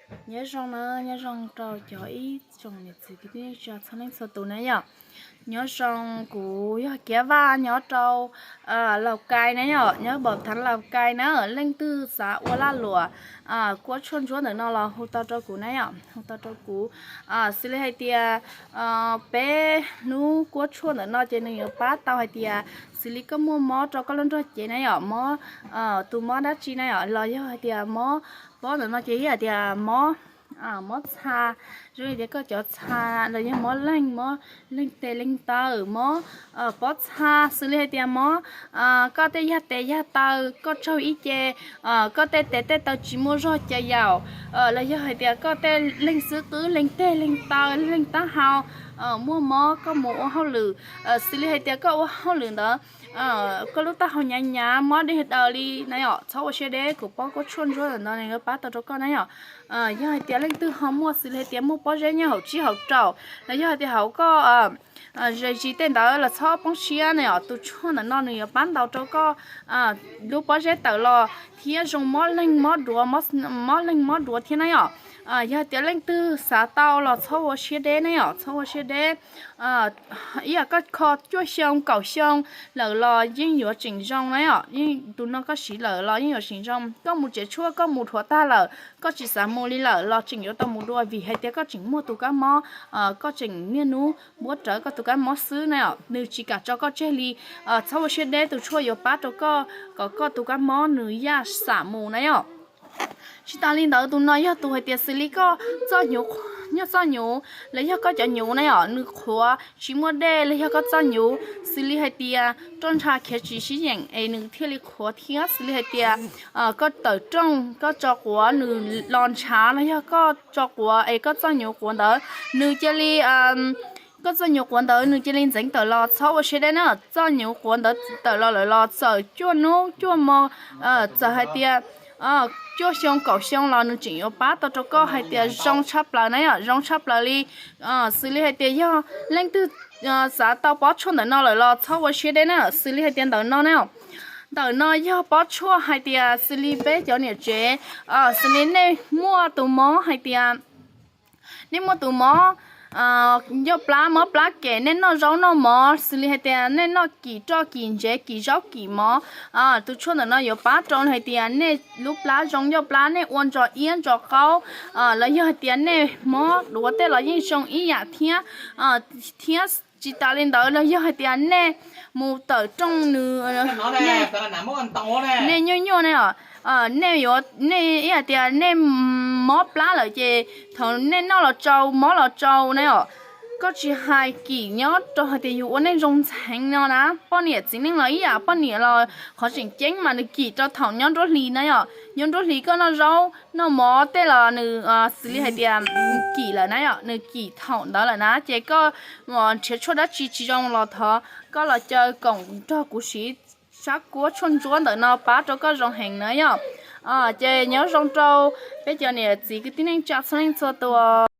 Nyob zoo na, nyob zoo rau cov ib tsoom niam txiv kwv tij neej tsa txhua leej txhua tus na yom. Nyob zoo, kuv yog Kiab Vaj nyob rau Laus Kais na yom, nyob npam thav Laus Kais na. Leej twg xav ua laj luam kuab tshuaj ntsuab ntawm no los hu tau rau kuv na yom, hu tau rau kuv. Xws li hais tias peb hnub kuab tshuaj ntawm no ces nws yuav pab tau hais tias xws li koj muaj mob rau koj lub nrog cev na yom, mob, tus mob dab tsi na yom, los yog hais tias mob pob ntawm no ces yog hais tias mob, mob txha, zoo li tias koj cov txha, los yog mob leeg, mob leeg tes leeg taw, mob pob txha, xws li hais tias mob koj tej yag tes yag taw, koj tsaug ib ce, koj tej tes tej taw tsis muaj zog ca yaum, los yog hais tias koj tej leeg xub qwb, leeg teg leeg taw, leeg taub hau muaj mob, koj mus ua hauj lwm, xws li hais tias koj ua hauj lwm ntawd koj lub taub hau hnyav hnyav, mob dej daws li na yom, txhob ua siab deb, kuv pob kuab tshuaj ntsuab ntawm no nws yuav pab tau rau koj na yom. Yog hais tias leej twg ho muaj xws li hais tias muaj pob zeb nyob hauv tsib hauv raum, los yog hais tias hauv koj ze zis tej ntawd los txhob poob siab na yom, tus tshuaj ntawm no nws yuav pab ntau rau koj lub pob zeb tawm los thiab zoo mob leeg mob duav, mob leeg mob duav thiab na yom. Yog hais tias leej twg xav tau los txhob ua siab deb na yom, txhob ua siab deb. Ib yam koj kho cuaj xyoo kaum xyoo lawm los yeej yuav tseem zoo na yom, yeej tus no koj siv lawm los yeej yuav tseem zoo. Koj mus tsev tshuaj koj mus dhuav tag lawm, koj tsis xav mus li lawm los tseem yuav tau mus dua, vim hais tias koj tseem muaj tus kab mob, koj tseem niaj hnub npuab rawv koj tus kab mob xwb na yom, nws tsis kam tso koj tseg li. Txhob ua siab deb, tus tshuaj yuav pab rau koj kom koj tus kab mob nws yaj xam mus na yom. Tsis tas li ntawd, tus no yog tus hais tias xws li koj txoj hnyuv, nyob txoj hnyuv los yog koj cov hnyuv na yom, nws qhuav tsis muaj dej los yog koj txoj hnyuv xws li hais tias roj ntsha khiav tsis sib yeem es nws thiaj li qhuav thiab, xws li hais tias koj tawm rooj koj tso quav nws los ntshav los yog koj tso quav es koj txoj hnyuv quav ntawd nws cia li, koj txoj hnyuv quav ntawd nws cia li ntxeev tawm los, txhob ua siab deb na. Txoj hnyuv quav ntawd tawm los lawm los txawm cuaj hnub cuaj hmo, txawm hais tias cuaj xyoo kaum xyoo los nws tseem yuav pab tau rau koj hais tias zoo tshaj plaws na yom, zoo tshaj plaws li. Xws li hais tias yog leej twg xav tau pob tshuaj ntawm no lawm los txhob ua siab deb na. Xws li hais tias ntawm no na, ntawm no yog pob tshuaj hais tias xws li peb cov niam tsev, xws li nej muaj tus mob hais tias nej muaj tus mob ncauj plab mob plab kem, nej noj zaub noj mov, xws li hais tias nej noj kim roj kim ntsev kim zaub kim mov, tus tshuaj ntawm no yuav pab rau hais tias nej lub plab zoo ncauj plab, nej ua ntsos iab ntsos qaub, los yog hais tias nej mob duav tej los yeej zoo ib yam thiab. Thiab tsis tas li ntawd los yog hais tias nej mus tawm rooj nws, nej nyuaj nyuaj ne, nej yuav, nej ib hais tias nej mob plab lawm ces thaum nej noj los tsau mob los tsau na, koj tsis hais kim nyob rau hais tias yus ua neej zoo ntxheev no na, poj niam txiv neej los ib yam, poj niam los qhov tseem ceeb mas nws kim rau thaum nyob nruab hlis na yom, nyob nruab hlis koj noj zaub noj mov tej los nws xws li hais tias kim lawm na yom, nws kim thaum ntawd lawm na ces koj nrhiav tshuaj dab tsi tsis zoo los thov koj los caw koom nrog kuv siv sab kuab tshuaj ntsuab ntawm no pab rau koj zoo heev na yom. Ces nyob zoo rau peb cov niam txiv kwv tij neej tsa txhua leej txhua tus.